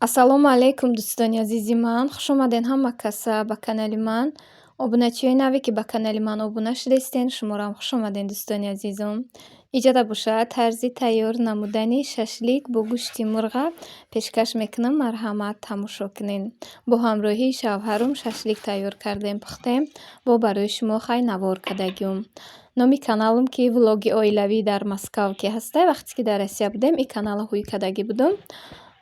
Ассалому алайкум, дӯстони азизи ман. Хуш омадед ҳама каса ба канали ман. Обуначиҳои наве, ки ба канали ман обуна шудаистен, шуморо хуш омадед, дӯстони азизум. Иҷода бошад, тарзи тайёр намудани шашлик бо гӯшти мурға пешкаш мекунам. Марҳамат, тамошо кунед. Бо ҳамроҳии шавҳарум шашлик тайёр кардем, пухтем. Бо барои шумо хай навор кардагиюм. Номи каналум ки «Влоги оилавӣ дар Москав» ки ҳастай, вақте ки дар Россия будем, ин каналро ҳуй кардагӣ будум.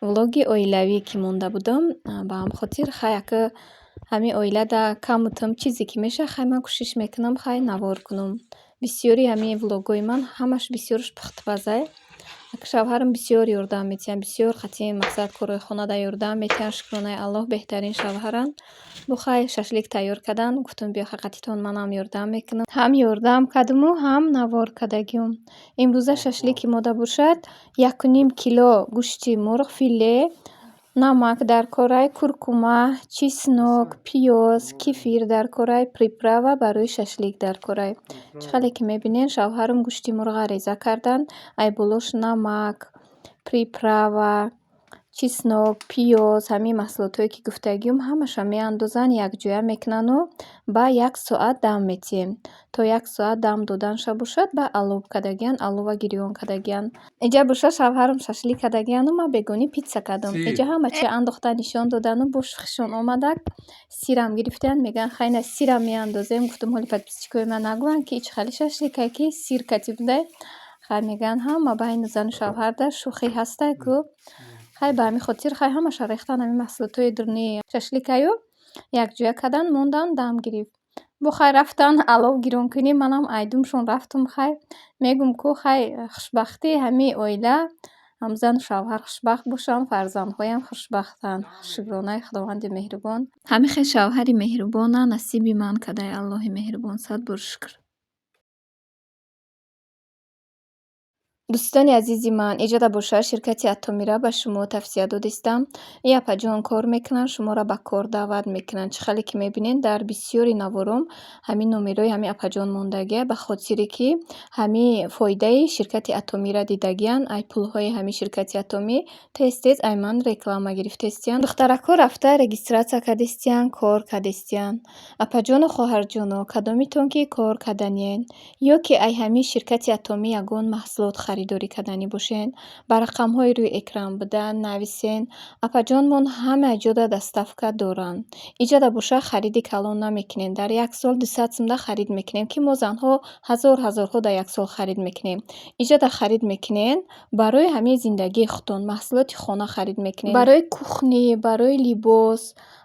Влоги оилавӣ ки монда будум. Ба ҳамин хотир хай ака ҳамин оилада каму тум чизе ки мешавад, хай ман кӯшиш мекунам, хай навор кунам. Бисёри ҳамин влогҳои ман ҳамаш бисёрш пухтупазай. Шавҳарам бисёр ёрдам метиҳанд, бисёр қатъи мақсад корҳои хонада ёрдам метиҳанд. Шукронаи Аллоҳ, беҳтарин шавҳаранд. Бо хай шашлик тайёр кардан, гуфтум, биё, ҳақиқатитон манам ёрдам мекунам. Ҳам ёрдам кардуму, ҳам навор кардагиюм. Имрӯза шашлики мода бошад, 1,5 кило гӯшти мурғ филе, намак дар корай, куркума, чеснок, пиёз, кефир дар корай, приправа барои шашлик дар корай. Чӣ хеле ки мебинед, шавҳарам гӯшти мурға реза карданд. Ай болош намак, приправа, чеснок, пиёз, ҳамин маҳсулотҳое ки гуфтагиюм, ҳамаша меандозанд, якҷоя мекунану ба як соат дам метиҳем. То як соат дам доданша бошад, ба алов кардагиянд, алова гирён кардагиянд. Иҷа бошад, шавҳарам шашлик кардагияну ман бегонӣ питса кардам. Иҷа ҳама чи андохта нишон додану бо шӯхишон омадак, сирам гирифтаянд, мегӯянд, хай на сирам меандозем. Гуфтум, ҳоли подписчикои ман нагӯянд, ки ич хали шашликае, ки сир кати будай. Хай мегӯянд, ҳама байни зану шавҳарда шӯхӣ ҳастай ку. Хай ба ҳамин хотир хай ҳамаша рехтан, ҳамин маҳсулотҳои дуруни шашликаю якҷоя кардан, мондан, дам гирифт. Бо хай рафтан алов гирён кунӣ, манам айдумшон рафтум. Хай мегӯм ку, хай хушбахтии ҳамин оила ҳам зану шавҳар хушбахт бошанд, фарзандҳоям хушбахтанд. Шукронаи Худованди меҳрубон. Ҳамин хел шавҳари меҳрубона насиби ман кардай Аллоҳи меҳрубон, сад бор шукр. Дӯстони азизи ман, иҷода бошад, ширкати Атомира ба шумо тавсия додистам. И апаҷон кор мекунанд, шуморо ба кор даъват мекунанд. Чӣ хеле ки мебинед, дар бисёри навором ҳамин номерои ҳамин апаҷон мондагия, ба хотире ки ҳамин фоидаи ширкати Атомира дидагиянд, ай пулҳои ҳамин ширкати Атомӣ тез тез ай ман реклама гирифтаистиянд. Духтаракҳо рафта регистрация кардистиянд, кор кардистиянд. Апаҷону хоҳарҷоно, кадомитон ки кор карданиен ё ки ай ҳамин ширкати Атомӣ ягон маҳсулот харидорӣ карданӣ бошед, ба рақамҳои рӯи экран буда нависен. Апаҷонмон ҳама ҷода доставка доранд. Иҷода боша, хариди калон намекунем. Дар як сол 200 сумда харид мекунем, ки мо занҳо ҳазор ҳазорҳо дар як сол харид мекунем. Иҷода харид мекунен барои ҳамин зиндагии худтон, маҳсулоти хона харид мекунем. Барои кухни, барои либос,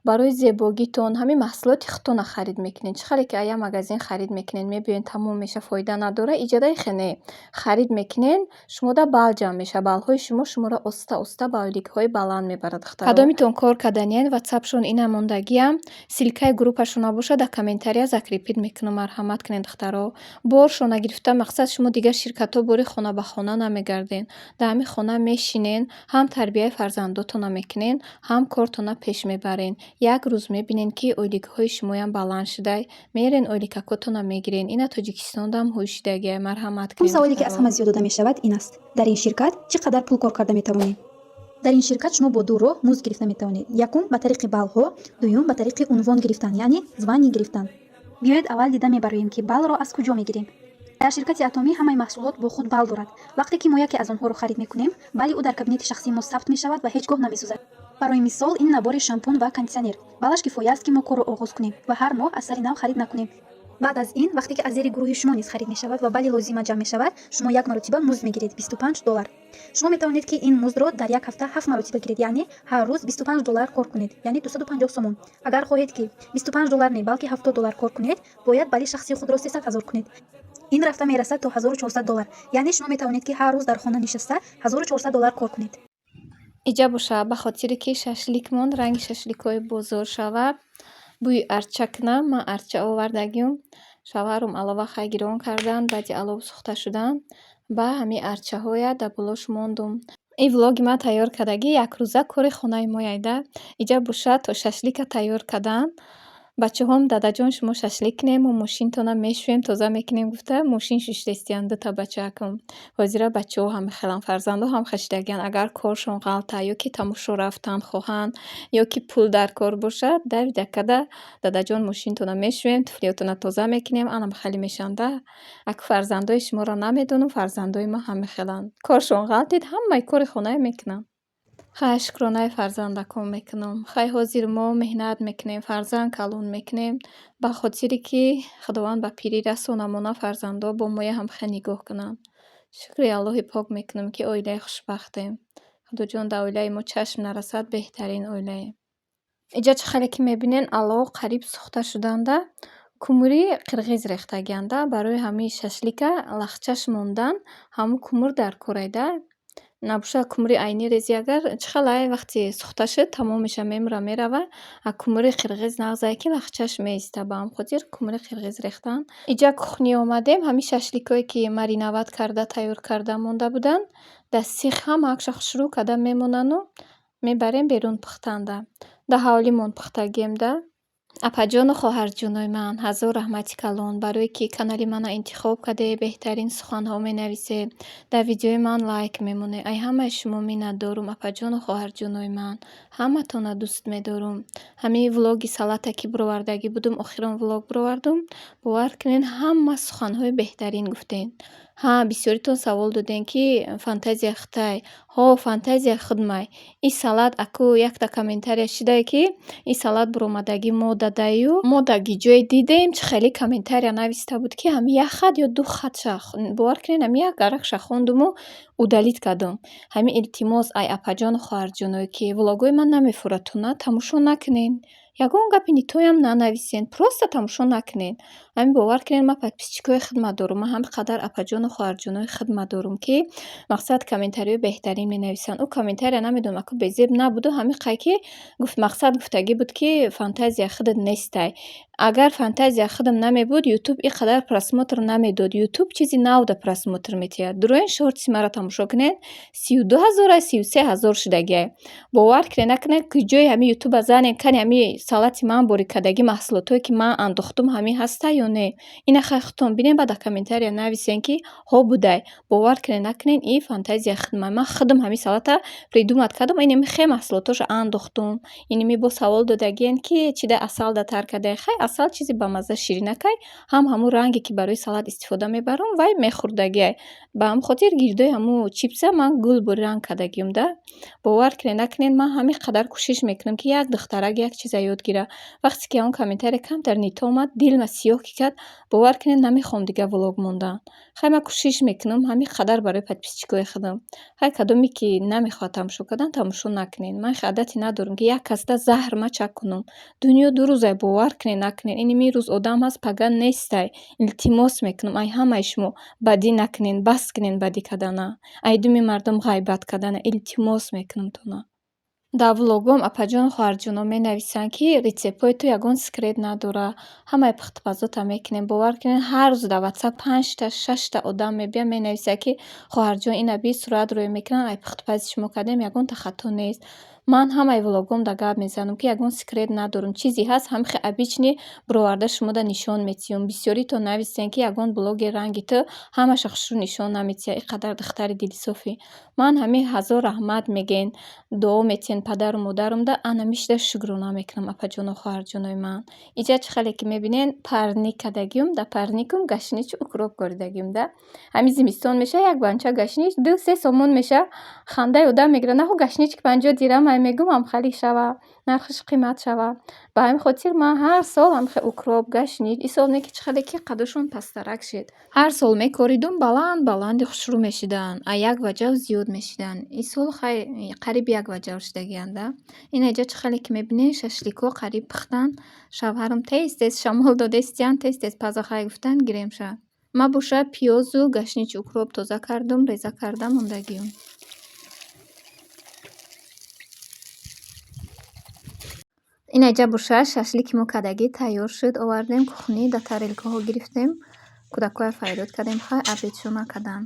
барои зебогитон ҳамин маҳсулоти худтонро харид мекунед. Чӣ хеле ки ая магазин харид мекунед, мебиёед, тамом меша, фоида надорад. Иҷода хе не. Харид мекунед, шумода балл ҷамъ мешавад. Баллҳои шумо шуморо оста оста ба ойликҳои баланд мебарад, духтаро. Кадомитон кор карданиен, ватсапшон ина мондагиам, ссылкаи группашон бошад, дар комментария закрепить мекунам. Марҳамат кунед, духтаро. Боршона гирифта, мақсад, шумо дигар ширкатҳо бори хона ба хона намегарден. Дар ҳамин хона мешинен, ҳам тарбияи фарзандотонро мекунен, ҳам кортонро пеш мебарен. Як рӯз мебинен, ки ойликҳои шумоям баланд шудай, мерен, ойликакотонро мегирен. Ина Тоҷикистондам ҳуй шудагиай. Марҳамат Он кунед, саволе, ки аз духтаро. ҳама зиёд дода мешавад, ин аст: дар ин ширкат чӣ қадар пул кор карда метавонем? Дар ин ширкат шумо бо ду роҳ музд гирифта метавонед: якум, ба тариқи баллҳо, дуюм, ба тариқи унвон гирифтан, яъне звание гирифтан. Биёед, аввал дида мебароем, ки баллро аз куҷо мегирем. Дар ширкати Атомӣ ҳамаи маҳсулот бо худ балл дорад. Вақте ки мо яке аз онҳоро харид мекунем, балли ӯ дар кабинети шахсии мо сабт мешавад ва ҳеҷ гоҳ намесӯзад. Барои мисол, ин набори шампун ва кондитсионер. Баллаш кифоя аст, ки мо корро оғоз кунем ва ҳар моҳ аз сари нав харид накунем. Баъд аз ин, вақте ки аз зери гурӯҳи шумо низ харид мешавад ва балли лозима ҷамъ мешавад, шумо як маротиба музд мегиред, 25 доллар. Шумо метавонед, ки ин муздро дар як ҳафта ҳафт маротиба гиред, яъне ҳар рӯз 25 доллар кор кунед, яъне 250 сомон. Агар хоҳед, ки 25 доллар не, балки 70 доллар кор кунед, бояд балли шахсии худро 300 000 кунед. Ин рафта мерасад то 1400 доллар, яъне шумо метавонед, ки ҳар рӯз дар хона нишаста 1400 доллар кор кунед. Иҷа боша, ба хотире ки шашликмон ранги шашликҳои бозор шавад, бӯи арча кунам, ман арча овардагиюм. Шавҳарам алова хай гирён карданд, баъди алов сӯхта шудан ба ҳамин арчаҳоя дар болош мондум. Ин влоги ман тайёр кардагӣ якрӯза кори хонаи мояйда. Иҷа боша, то шашлика тайёр кардан. Бачаҳом: «Дадаҷон, шумо шашлик кунем, мо мошинтона мешӯем, тоза мекунем», гуфта мошин шуштестиянд дута бачаакам. Ҳозира бачаҳо ҳам хелан, фарзандо ҳам хашидагианд. Агар коршон ғалта ё ки тамошо рафтан хоҳанд, ё ки пул дар кор бошад, давида када: «Дадаҷон, мошинтона мешӯем, туфлиётона тоза мекунем», анам хеле мешаванд да. Аку фарзандои шуморо намедонам, фарзандои ман ҳама хеланд. Коршон ғалтид, ҳамаи кори хонаро мекунанд. Хай, шукронаи фарзандакон мекунам. Хай, ҳозир мо меҳнат мекунем, фарзанд калон мекунем, ба хотире ки Худованд ба пирӣ расонамона, фарзандо бо моя ҳамхел нигоҳ кунанд. Шукри Аллоҳи пок мекунам, ки оилаи хушбахтем. Худоҷон, дар оилаи мо чашм нарасад, беҳтарин оилаем. Иҷа чӣ хеле ки мебинен, алов қариб сӯхта шуданда, кумури қирғиз рехтагианда. Барои ҳамин шашлика лахчаш мондан ҳамун кумур дар корайда. Набошад, кумури айнӣ резӣ, агар чӣ хел ай вақте сӯхта шуд, тамом меша, мемира, мерава, а кумури қирғиз нағзае, ки лахчаш меиста. Ба ҳамин хотир кумури қирғиз рехтан. Иҷа кухня омадем, ҳамин шашликое ки мариновать карда, тайёр карда монда буданд, дар сих ҳамаакша хушрӯ карда мемонану мебарем берун пухтанда. Дар ҳавлимон пухтагием да. Апаҷону хоҳарҷонои ман, ҳазор раҳмати калон, барое ки канали мана интихоб кардед, беҳтарин суханҳо менависед, дар видеои ман лайк мемонед. Ай ҳамаи шумо миннатдорум, апаҷону хоҳарҷонои ман. Ҳаматонро дӯст медорум. Ҳамин влоги салата ки бировардагӣ будум, охирон влог бировардум, бовар кунед, ҳама суханҳои беҳтарин гуфтед. Ҳа, бисёритон савол додем, ки фантазия худай. Ҳо, фантазия худмай. Ин салат аку якта комментария шидае, ки ин салат буромадагӣ мо дадаю, мо дар ҷое дидем, чӣ хеле комментария нависта буд, ки ҳамин як хат ё ду хатша, бовар кунед, ҳамин як гаракша хондуму удалить кардум. Ҳамин илтимос, ай апаҷону хоҳарҷоное, ки влогҳои ман намефуратона, тамошо накунед. Ягон гапи нитоям нанависен, просто тамошо накунед. Ҳамин бовар кунед, ман подписчикои хидмат дорум, ман ҳамин қадар апаҷону хоҳарҷонои хидмат дорум, ки мақсад комментариҳои беҳтарин менависанд. Ӯ комментария намедонам, аку безеб набуду, ҳамин қай ки гуфт, мақсад гуфтагӣ буд, ки фантазия худат нестай. Агар фантазия худам намебуд, Ютуб ин қадар просмотр намедод. Ютуб чизи навда просмотр метиҳад. Дуроен шортси маро тамошо кунед, 32 ҳазора, 33 ҳазор шудагиай. Бовар кунед, накунед, ки ҷои ҳамин Ютуба занем, кани ҳамин салати ман борикардагӣ, маҳсулотҳое ки ман андохтум, ҳамин ҳаста ё не. Ина хай худтон бинед, баъд дар комментария нависен, ки ҳо, будай. Бовар кунед, накунед, ин фантазия худмай. Ман худам ҳамин салата придумать кардам, инами хе маҳсулотҳошо андохтум. Инами бо савол додагиен, ки чӣ да асал да тар кардае. Хай, асал чизи бамазза, ширинакай, ҳам ҳамун ранге ки барои салат истифода мебарам, вай мехӯрдагиай. Ба ҳамин хотир гирдои ҳамун чипса ман гул бори ранг кардагиам да. Бовар кунед, накунед, ман ҳамин қадар кӯшиш мекунам, ки як духтарак як чиза ёд гирад. Вақте ки ҳамон комментария камтар нито омад, дилма сиёҳ ки кард, бовар кунед, намехоҳам дигар влог мондан. Хай, ман кӯшиш мекунам ҳамин қадар барои подписчикои худам. Хай, кадоме ки намехоҳад тамошо кардан, тамошо накунед. Ман одате надорам, ки як касда заҳр мачак кунам. Дунё ду рӯзай, бовар кунед, накунед. Иними рӯз одам ҳаст, пага нестай. Илтимос мекунам, ай ҳамаи шумо, бадӣ накунед, бас кунед бадӣ кардана. Ай думи мардум ғайбат кардана, илтимос мекунам тона. Дар влогҳом апаҷону хоҳарҷоно менависанд, ки рецептҳои ту ягон секрет надора, ҳамаи пухтупазота мекунем. Бовар кунед, ҳар рӯз дар ватсап панҷта, шашта одам мебиёд, менависад, ки хоҳарҷон, ина би сурат рӯй мекунанд, ай пухтупази шумо кардем, ягонта хато нест. Ман ҳамаи влогҳом да гап мезанам, ки ягон секрет надорам. Чизе ҳаст, ҳамин хел обычный бироварда шумода нишон метиҳам. Бисёритон нависен, ки ягон блогер ранги ту ҳамаша хушрӯ нишон наметиҳад, ин қадар духтари дилсофӣ. Ман ҳамин ҳазор раҳмат мегӯен, дуо метиҳен падару модарамда, ана мишда шукрона мекунам, апаҷону хоҳарҷонои ман. Иҷа чӣ хеле ки мебинен, парник кардагиюм, дар парникум гашничу укроп коридагиюм да. Ҳамин зимистон меша, як банча гашнич 2-3 сомон меша, хандаи одам мегирад. Нахо гашнич ки 50 дирам ай мегӯм, ҳамхелӣ шава, нархаш қимат шава. Ба ҳамин хотир ман ҳар сол ҳамхел укроп, гашнич, ин сол не ки чӣ хеле ки қадашон пасттарак шид. Ҳар сол мекоридум, баланд баланди хушрӯ мешиданд, а як ваҷав зиёд мешиданд. Ин сол хай қариб як ваҷав шидагианд да. Ина иҷа чӣ хеле ки мебинед, шашликҳо қариб пухтанд. Шавҳарам тез тез шамол додестиянд, тез тез паза, хай гуфтанд, гиремша. Ман боша пиёзу гашничу укроп тоза кардум, реза карда мондагиюм. Ина иҷа боша шашлики мо кардагӣ тайёр шуд, овардем кухни, дар тарелкаҳо гирифтем. Кӯдакҳоя фарёд кардем, хай обедшон накарданд.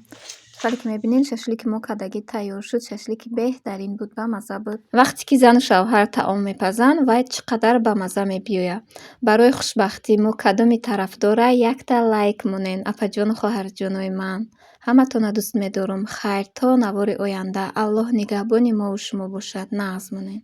Вале ки мебинед, шашлики мо кардагӣ тайёр шуд. Шашлики беҳтарин буд, бамазза буд. Вақте ки зану шавҳар таом мепазанд, вай чӣ қадар бамазза мебиёяд. Барои хушбахтии мо кадоми тарафдора, якта лайк монед, апаҷону хоҳарҷонои ман. Ҳаматонро дӯст медорам. Хайр, то навори оянда. Аллоҳ нигаҳбони мову шумо бошад. Нағз монед.